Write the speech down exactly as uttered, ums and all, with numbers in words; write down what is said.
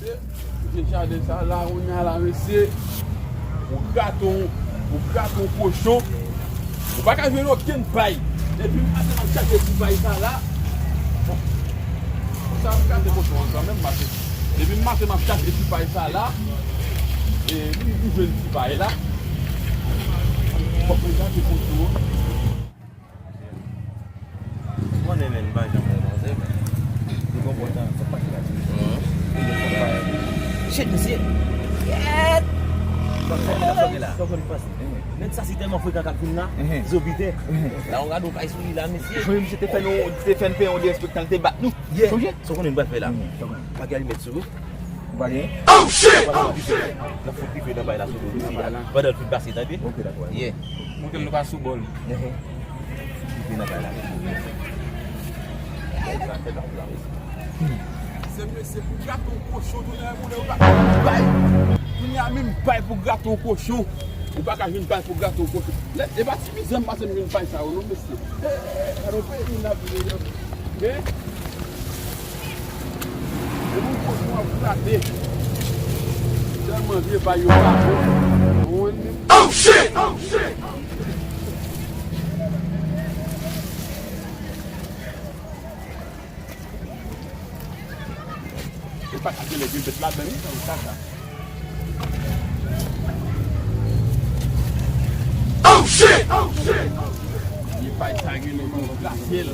Mesye, jaden sa la, kounye a la, mesye. Ou grate yon, ou grate yon kochon. Ou pa ka jwenn okenn pay. Depi maten m ap chache ti pay sa la. Bon. Sa ap grate kochon an kanmenm, maten. Depi maten m ap chache ti pay sa la. E, m, m jwenn ti pay la. Fòk mwen grate kochon an. Ou konnen, men, m pa janm wè manzè, men. Li konpòtan, sa pa ki la di. Shit, mesye. Yèt! Sa fè la, sa fè la. Sa fè li pase. Nèg sa si tèlman frekan k ap vin la, zo pite. La, ou gade yon kay sou li la, mesye. Wi, misye te fè nou, te fè n peye yon derespektan, li te bat nou. Yeah. Sonje? Sa w konnen n pral fè la? Pa gen alimèt sou ou. Ou pa gen? Oh, shit! N ap fout dife nan bay la sou do isi la. Pandan l fin pase, tande? Ok, dakò. Yeah. Montre l nou pa sou bòl. Dife nan bay la. Se mesye pou gato kochon, tounen mounen, ou pa bay. Kounye a menm bay pou gato kochon. Ou pa ka jwenn bay pou gato kochon. Lè, e pa ti mizè m pase m jwenn bay sa yo, non, mesye. E, e, gade yon peyi n ap viv, non. Men, e moun kochon ap grate. Tèlman vye bay yo pa bon. Ou konprann? Oh, shit! Oh, shit! E pa ka gen lè gen bèt ladan, wi, nan kaka. Oh, shit! Oh, shit! E pa sa gen lè gen glasye l.